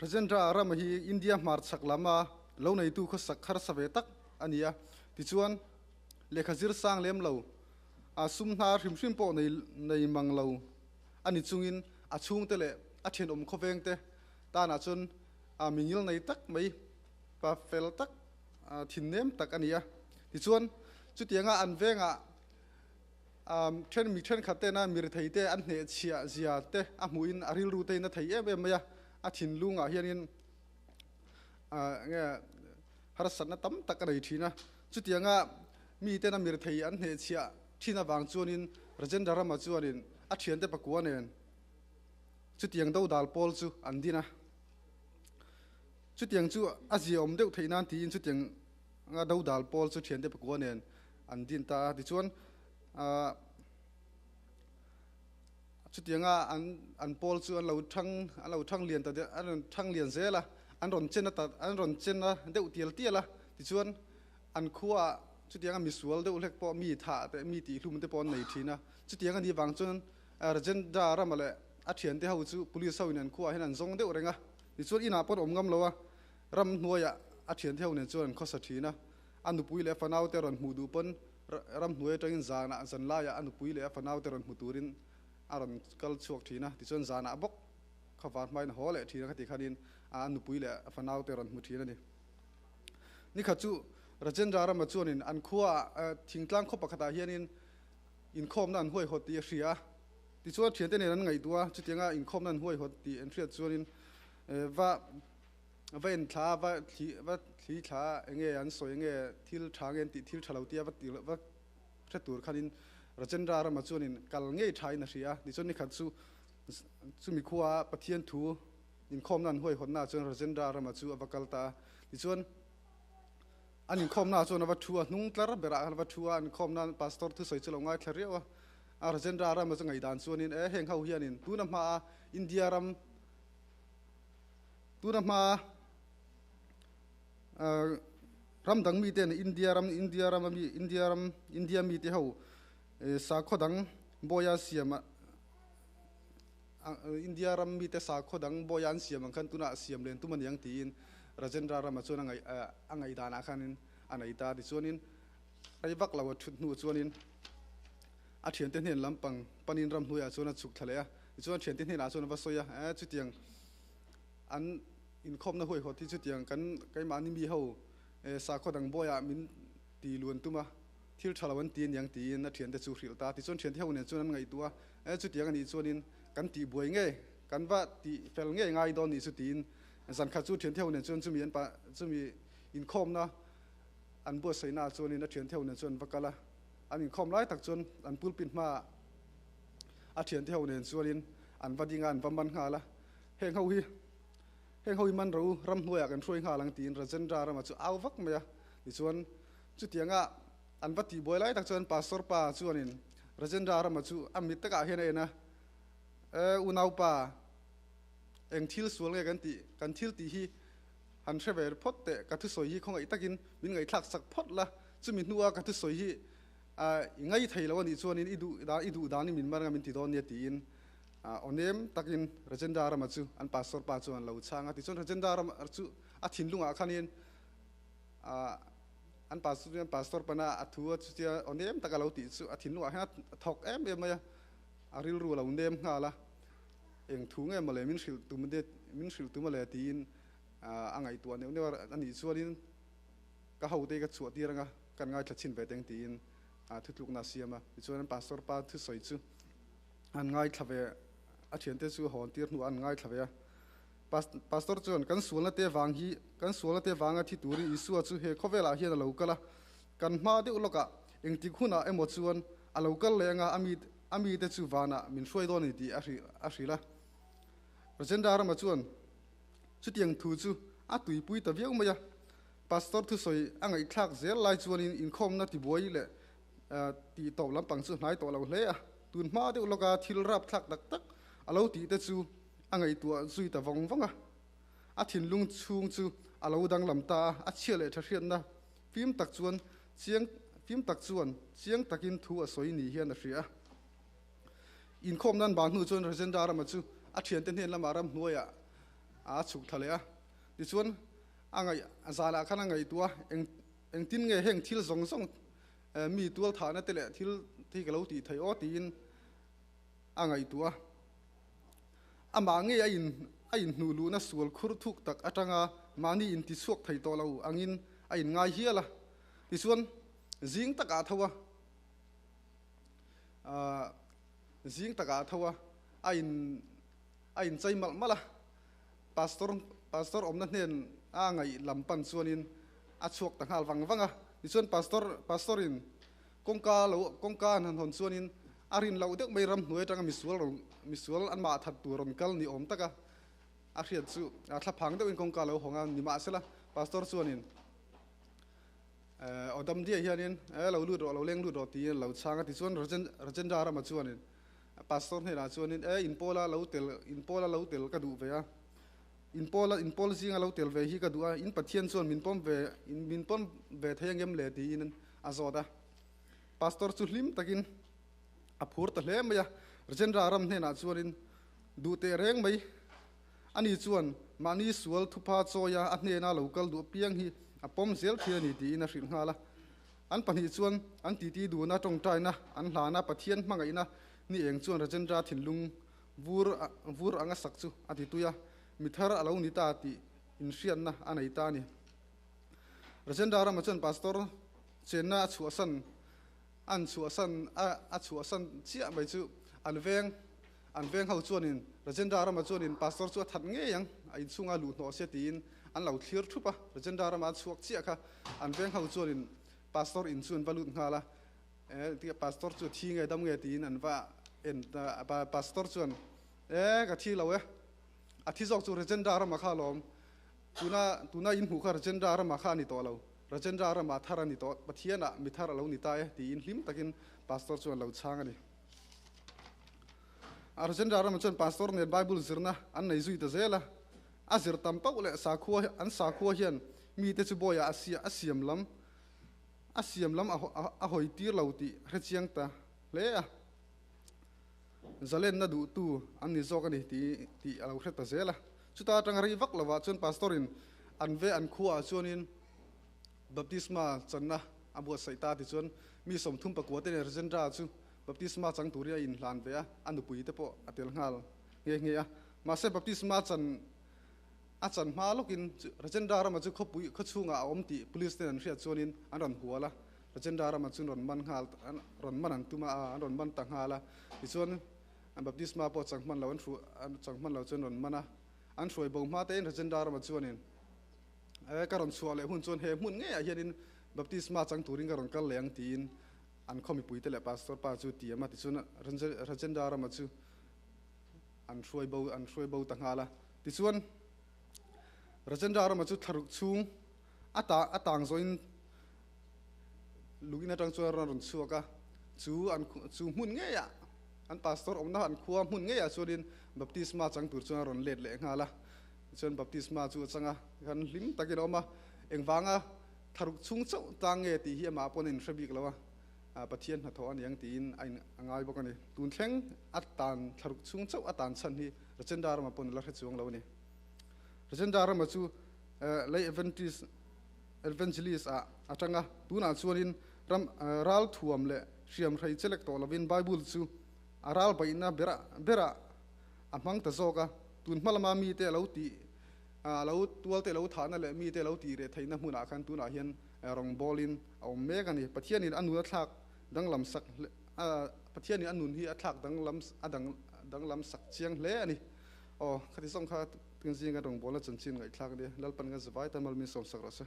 Rajendra Rama hi India hmarchhak lama lo neitu khawsak harsa ve tak a ni a, tichuan lehkha zir sang lem lo, a sum hnar hrim hrim pawh nei nei mang lo a ni chungin a chhungte leh a thenawm khawvengte tanah chuan a mingil nei tak mai, pa fel tak, thinnem tak a ni a. Tichuan chutianga an vengah Then mi thenkhat tena mi rethei te an hnehchhiah zia te a hmuhin a rilru te in a thei em em mai a, a thinlungah hianin nge harsatna tam tak a nei thin a. Chutianga mi tena mi rethei an hnehchhiah thin avang chuanin Rajendra Rama chuanin a thiante pakua nen chutiang dodal pawl chu an din a. Chutiang chu a ziaawm deuh theih nan tiin chutiang dodal pawl chu thiante pakua nen an din ta a. Tichuan ah chutianga an an pawl chu an lo thang an lo thang lian ta deuh an rawn thang lian zel a, an rawn chen a ta an rawn chen a deuh tial tial a. Tichuan an khuaah chutianga misual deuh hlek pawh mi thah te mi tihhlum te pawh an nei thin a. Chutiang a nih vang chuan Rajendra Rama leh a thiante ho chu police ho in an khuaah hian an zawng deuh reng a. Tichuan inah pawh an awm ngam lo a, ram hnuaiah a thiante ho nen chuan an khawsa thin a. A nupui leh a fanaute rawn hmuh duh pawn ramhnuai atangin zanah zan laiah a nupui leh a fanaute rawn hmu turin a rawn kal chhuak thin a, tichuan zanah bawk kha var hmain a haw leh thin a, khati khanin a nupui leh a fanaute rawn hmu thin a ni. Nikhat chu Rajendra rama chuanin an khuaah thingtlang khaw pakhatah hianin inkhawmna an huaihawt tih a hria a, tichuan thiante nen an ngaihtuah a, chutianga inkhawmna an huaihawt tih an hriat chuanin va Va en thla, va thli, va thli thla enge an sawi enge thil tha nge an tih thil tha lo tia va ti va hre tur khanin Rajendra rama chuanin kal ngei tha in a hria a, tichuan nikhat chu chumi khua Pathian thu inkhawmna an huaihawtna ah chuan Rajendra rama chu a va kal ta a, tichuan an inkhawmna ah chuan a va thu a, hnung tlar berah khan a va thu a, an inkhawmna pastor thusawi chu lo ngaithla riau a, a Rajendra rama chu ngaihdan chuanin e heng ho hianin tuna hmaa India ram Tuna hma ram dang mite an India ram India ram ami India ram India mite ho sakhaw dang bawia siam India ram mite sakhaw dang bawia an siam ang khan tunah siam len tum aniang tiin Rajendra rama chuan a ngaih a ngaih danah khanin a nei ta tichuanin rei vak lo a thut hnu chuanin a thiante hnen lampang panin ramhnuaiah chuan a chhuk thla leh a tichuan a thiante hnenah chuan a va sawi a e chutiang an inkhawmna huaihawt hi chutiang kan keimahni mi ho sakhaw dang bawiah min ti luan tum a, thil tha lo an ti aniang tiin a thiante chu hrilh ta a. Tichuan thiante ho nen chuan an ngaihtuah a, e chutiang anih chuanin kan tih buai nge, kan va tih fel nge ngai dawn nih chu tiin zankhat chu thiante ho nen chuan chumi an pa chumi inkhawmna an buatsaihnaah chuanin a thiante ho nen chuan an va kal a, an inkhawm lai tak chuan an pulpit hmaah a thiante ho nen chuanin an va ding a, an va man nghal a. Heng ho hi, heng ho hi man ro ramhnuaiah kan hruai nghal ang tiin Rajendra rama chu au vak mai a. Tichuan, chutianga an va tihbuai lai tak chuan Pastor pa chuanin Rajendra rama chu a mit takah hian a en a, E unaupa, eng thil sual nge kan tih, kan thil tih hi han hre ve phawt teh, ka thusawi hi khawngaih takin min ngaihthlak sak phawt la, chumi hnua ka thusawi hi i ngai thei lo a nih chuanin i duh i duh danin min mar anga min ti dawn nia tiin aw nem takin Rajendra rama chu an pastor pa chuan lo chhang a. Tichuan Rajendra rama chu a thinlungah khanin an pastor an pastor pana a thu a chutia aw nem taka lo tih chu a thinlungah hian a thawk em em mai a, a rilru a lo nem nghal a, eng thu nge mawle min hrilh tum min hrilh tum ale tiin a ngaihtuah neuh neuh a nih chuanin ka hote ka chhuah tir anga kan ngaithla chhin ve teng tiin thutlukna a siam a. Tichuan an pastor pa thusawi chu an ngaithla ve a thiante chu hawn tir hnuah an ngaithla ve a. Pastor chuan kan sualna te vang hi kan sualna te vanga thi turin Isua chu he khawvelah hian a lo kal a, kan hma deuh lawkah engtik hunah emaw chuan a lo kal leh anga a mi a mite chu vanah min hruai dawn a ni tih a hrilh a. Rajendra Rama chuan chutiang thu chu a tuipui ta viau mai a. Pastor thusawi a ngaihthlak zel lai chuanin inkhawmna tibuai leh tih tawp lampang chu hnai tawh lo hle a, tun hma deuh lawka thil rapthlak tak tak a lo tih te chu a ngaihtuah zui ta vawng vawng a. A thinlung chhung chu a lo danglam ta a, a chhia leh tha hriatna fim tak chuan chiang fim tak chuan chiang takin thu a sawi ni hian a hria a. Inkhawmna an bang hnu chuan Rajendra Rama chu a thiante hnen lamah ramhnuaiah. a chhuk thla leh a. Tichuan, a ngaih zanah khan a ngaihtuah a, eng engtin nge heng thil zawng zawng mi tual thahna te leh thil hi ka lo tih theih aw tiin a ngaihtuah a. Amah ngei a in a inhnuh luhna sual khur thuk tak atanga mahni intichhuak thei tawh lo angin a inngai hial a. Tichuan, zing takah tho a, zing takah tho a, a in a inchei malh malh a. Pastor pastor awmna hnen a ngaih lam pan chuanin a chhuak ta nghal vang vang a. Tichuan, pastor pastor in Kawngka lo kawngka an han hawn chuanin a rin loh deuh mai ramhnuai atanga misual rawn misual an mah that tur rawn kal ni awm taka a hriat chu a thlaphang deuhin kawngka lo hawng a nimahsela pastor chuanin eh aw dam diai hianin eh lo lut rawh lo leng lut rawh tiin a lo chhang a tichuan Rajen Rajendra rama chuanin pastor hnenah chuanin eh inpawla lo tel inpawla lo tel ka duh ve a inpawla inpawl zinga lo tel ve hi ka duh a in Pathian chuan min pawm ve min pawm ve thei angem le tiin a zawt a. Pastor chu hlim takin a phur ta hle mai a. Rajendra ram hnenah chuanin duh teh reng mai. Ani chuan mahni sual thupha chawia a hnena lo kal duh apiang hi a pawm zel thil a ni tiin a hrilh nghal a. An pahnih chuan an titi duhna tawngtaina an hlana Pathian hmangaihna ni eng chuan Rajendra thinlung vur vur anga sak chu a ti tui a, mi thar a lo ni ta tih inhriatna a nei ta a ni. Rajendra rama chuan pastor chenna a chhuahsan an chhuahsan a a chhuahsan chiah mai chu an veng an veng ho chuanin Rajendra rama chuanin pastor chu a that ngei ang a inchhunga luh hnawh sia tiin an lo thlir thup a Rajendra rama a chhuak chiah kha an veng ho chuanin pastor in chu an va lut nghal a eh pastor chu thi nge dam nge tiin an va en ta pastor chuan eh ka thi lo e a thi zawk chu Rajendra rama kha alawm Tuna tuna in hmuh kha Rajendra rama kha a ni tawh lo. Rajendra rama thar a ni tawh. Pathianah mi thar a lo ni ta e tiin hlim takin Pastor chuan lo chhang a ni. A Rajendra rama chuan Pastor nen Bible zirna an nei zui ta zel a. A zir tam pauh leh sakhua an sakhua hian mite chu bawiah a sia a siam lam a siam lam a a hawi tir lo tih hrechiang ta hle a. Zalenna duhtu an ni zawk a ni tih tih a lo hre ta zel a. Chuta atanga rei vak lovah chuan Pastor in an ve an khuaah chuanin baptisma channa a buatsaih ta tichuan mi 34 te nen Rajendra chu baptisma chang turin a inhlan ve a, a nupui te pawh a tel nghal nghe nghe a. Mahse baptisma chan a chan hma lawkin Rajendra rama chu khawpui khawchhungah a awm tih police ten an hriat chuanin an rawn hual a, Rajendra rama chu rawn man nghal rawn man an tum a, an rawn man ta nghal a. Tichuan An baptisma pawh chang hman lo an hru chang hman lo chuan rawn man a, an hruai bo hma tein Rajendra rama chuanin e ka rawn chhuah leh hun chuan he hmun ngeiah hianin baptisma chang turin ka rawn kal leh ang tiin an khaw mipuite leh pastor pa chu tiam a tichuan Rajendra rama chu an hruai bo an hruai bo ta nghal a tichuan Rajendra rama chu thlaruk chhung a ta a tang zawhin Lungin atang chuan a rawn chhuak a, chu an chu hmun ngeiah an pastor awmna an khua hmun ngeiah chuanin baptisma chang tur chuan a rawn let leh nghal a. Tichuan baptisma chu a chang a, tikhan hlim takin a awm a, engvanga tharuk chhung chauh tang nge tih hi amah pawn a inhre bik lo a, Pathian hnathawh a ni ang tiin a in a ngai bawk a ni. Tun thleng a tan thlaruk chhung chauh a tan chhan hi Rajendra rama pawn a la hre chuang lo a ni. Rajendra rama chu lei Adventist Evangelist ah a tang a, tunah chuanin ram ral thuam leh hriam hrei chelek tawh lovin Bible chu a ral baihna berah berah a hmang ta zawk a, tun hma lama mite a lo tih a lo tualte lo thahna leh mite lo tih reh theihna hmunah khan tunah hian rawngbawlin a awm mek a ni. Pathianin a nun a thlak danglam sak Pathianin a nun hi a thlak danglam a dang danglam sak chiang hle a ni. Aw, khati zawng kha tunzinga rawngbawlna chanchin ngaihthlak a nia, Lalpan kan zavai tan malmin sawmsak rawh se.